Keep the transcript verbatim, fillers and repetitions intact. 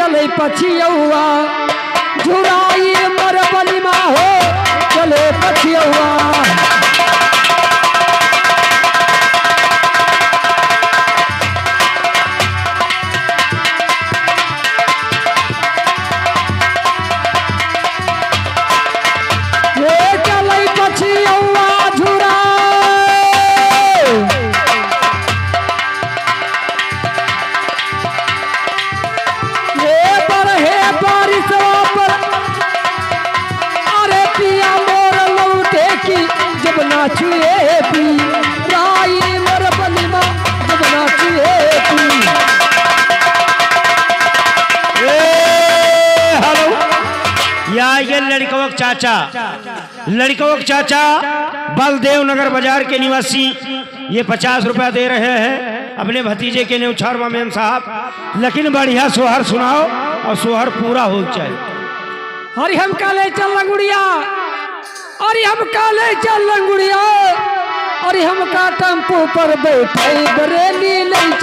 चले पछियौआ, झुराई मर बलिमा हो, चले पछियौआ। ए चलै पछियौआ झुराए। ए बरहे बारिसवा पर, अरे पिया मोर लौटे की जब नाचुए पी, राई मोर बलिमा जब नाचुए पी। ए, हेलो। या ये लड़कवा के चाचा, लड़कवा के चाचा बलदेव नगर बाजार के निवासी, ये पचास रुपया दे रहे हैं अपने भतीजे के न्यौछावर बा मेम साहब, लेकिन बढ़िया सोहर सुनाओ और सोहर पूरा हो जाए। अरे हमका ले चल लंगुड़िया, अरे हमका ले चल लंगुड़िया, अरे हमका टेम्पू पर बैठाई बरेली ले चल।